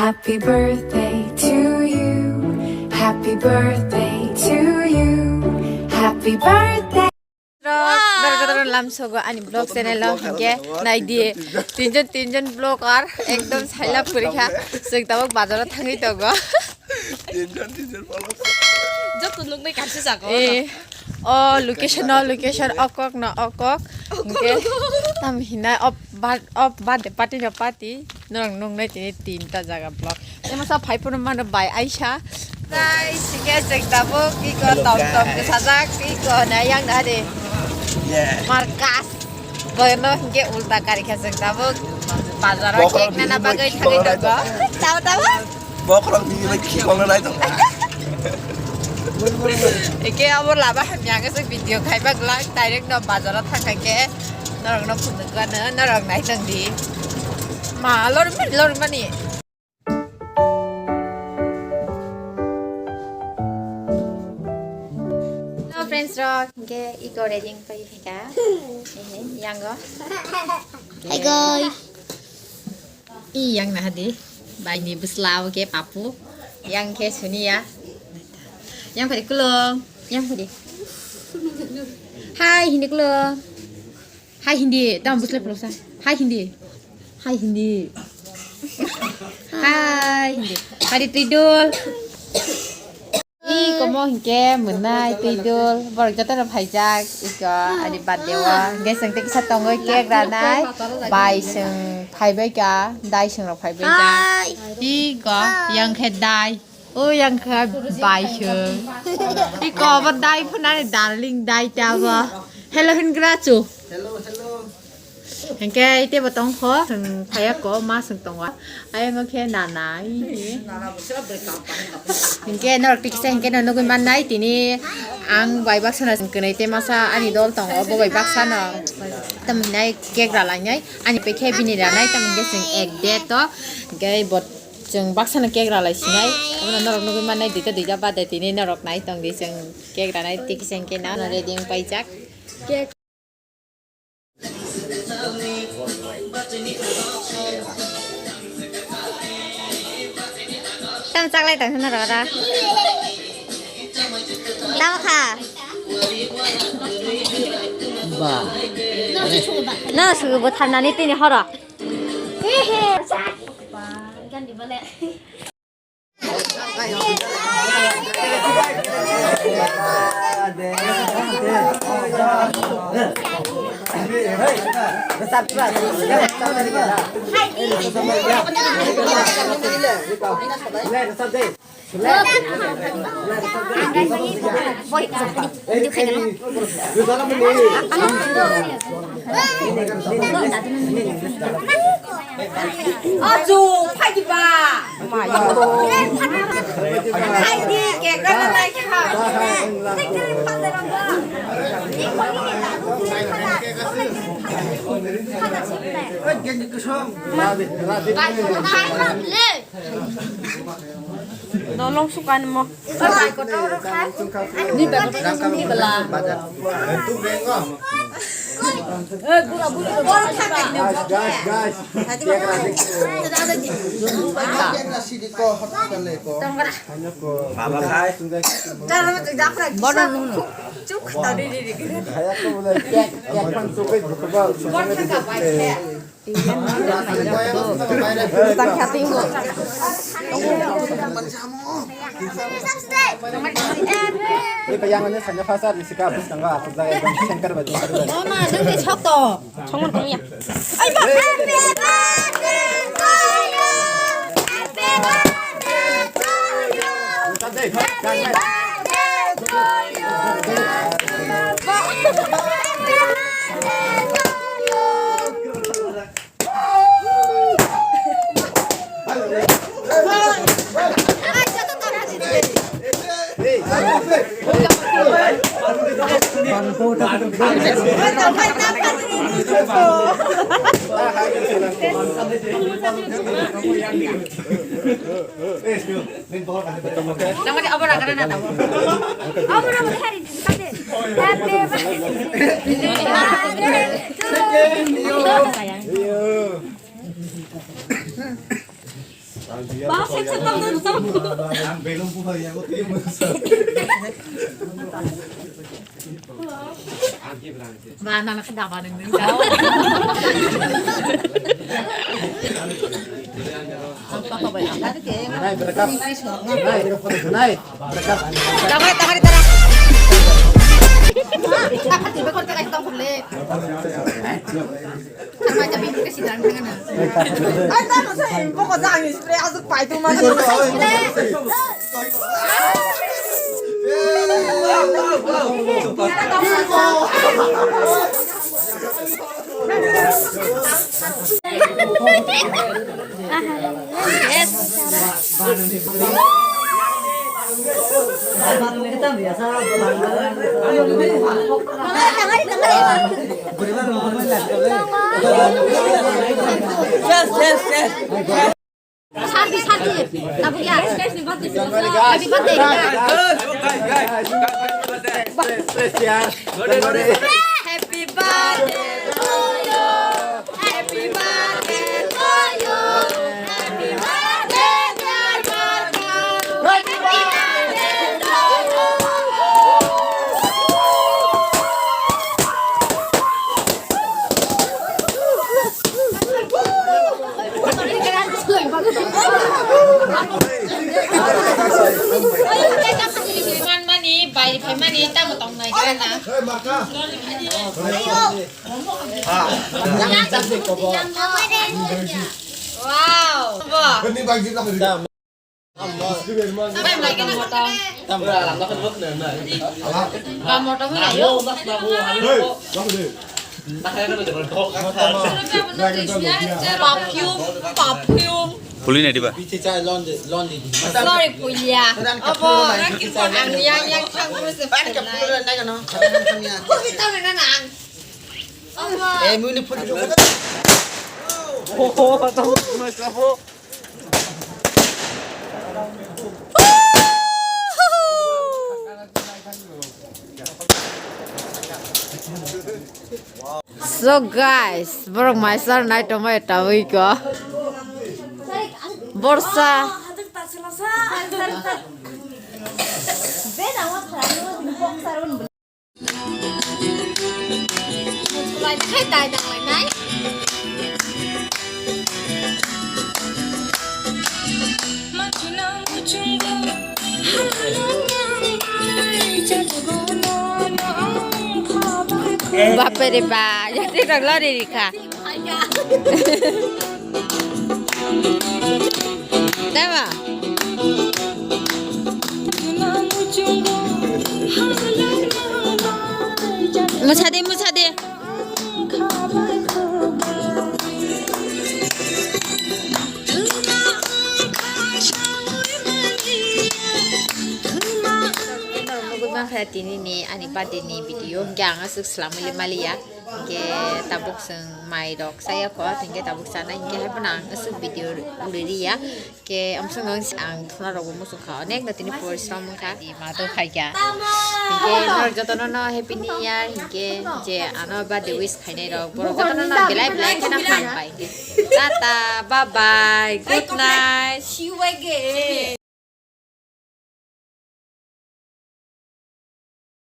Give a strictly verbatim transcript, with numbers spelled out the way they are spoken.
Happy birthday to you. Happy birthday to you. Happy birthday. Rok, norok jotono lamsogo ani vlog channel o hinkhe nai di. Tinjon, tinjon vlogger ekdom saila purikha. Chwng tabuk bazaro thangwi tongo. Tinjon, tinjon vlog. Joto nuknai kaisa jaga o. Eh, o location no location, o kok no o kok. Hinkhe tam hinai o ba-, o birthday party no party. Norok nuknai tini tinta jaga vlog. Tei masa phai phano mano bai Aisha. Guys, hingke chwng tabuk iko tom tom kwsajak iko na yang na de. Markas. Boyno hingke ulta kari kha chwng tabuk. Bazaro cake nana bagwi thangwi tongo. Tabo tabo. Bokrok ni bai khikol na nai tongo. Eke abo laba hamya khe se video khai bak lak direct no bazaro thang kha khe norok no phunuk gano norok nai tong di. Ma lor mani lor mani. Hello friends rok, hingke iko ready wngpai phika. Ehe, yango. Hi guys. I yang na hadi. Bai ni bwsla o ke papu. Yang khe suniya. Yang phari kulung. Yang phari. Hai hindi kulung. Hai hindi. Tam bwsla pulsa. Hai hindi. Hai hindi. Hai hindi. Hari tidul. I komo hinkhe mwnai twi dul borok jotono phaijak iko ani birthday o hinkhe chwng tei kisa tongwi cake ranai bai chwng phaibai ka dai chwng rok phaibai ka iko yang khe dai o yang khe bai chwng iko obo dai phunani darling dai ta bo hello hingra chu. Hello, hello. Hingke teibo tongkho, chwng phaiya ko, ma chwng tongo. Ayang o khe nana, ih. Hingke norok tiksa hingke no nugui mannai, tini ang bai baksa no chwng kwnwi tei masa ani dol tongo, bo bai baksa no. Tamo hinai cake ralainai, ani pekhe bini ranai, tamo hingke chwng ek date o, hingke bo chwng baksa no cake ralai sinai. Abono norok nugui mannai, duita duita bade tini norok nai tongdi chwng cake ranai tiksa hingke no ready wng paijak. Cake. Tamo chaklai tong hwnna rw ra. Tamo kha. Ba. No sugu bo tharnani tini horo. Ba, gandi bale. Achu, phaidi ba. Phaidi, cake rana nai kha. Dolong sukan mo. Ni bela. Guys, guys, guys. Mama, nang ni sok to. Songman kong ya. Ay, ba. Happy birthday to you. Happy birthday to you. Happy birthday to you. Happy birthday to you. Ang belum buka ya, aku terima. Ba, nana khe daba nang nang. Nai, berkap. Nai, nai, berkap. Tama, tama, tara. Tama, tama, tara, tama, tara. Ay, tama sa, pokok sa, ang spray, asuk pai tu, mas. Yes, yes, yes. Sardi, sardi. Tabuk ya. Happy birthday. Happy birthday. Happy birthday to you. Happy birthday to you. Happy birthday, dear Marco. Happy birthday to you. Manmani, bai phaimani, tamo tongnai gana. Wow. Bai mai gana motong. Ba motong na yo. Perfume, perfume. Puli nai diba? Sorry, pulia. Obo, ang yang yang thang pura se pura nai. Obo. Eh, muni puli. Oh, tamo mas labo. So guys, borok mai sar nai tongmai tabui ko. Borsa. Lai khai tai dang lai nai. Bapere ba, ya te rang lori rikha. Tama. Muchade, muchade. Nugwi mankha tini ni ani birthday ni video, hwnkhe ang aswk swlamwi le maliya. Hwnkhe tabuk chwng mai rok chaya kho, hwnkhe tabuk chanai, hwnkhe hai phano ang aswk video uri riya. Hwnkhe amswk ang, ang thuna rok bo muchung kha, onek no tini porishrom wngkha. Di ma to khai kha. Hwnkhe norok joto no no happy new year, hwnkhe je ano birthday wish khainai rok, borok joto no no belai belai kheno hambai. Tata, bye bye, good night.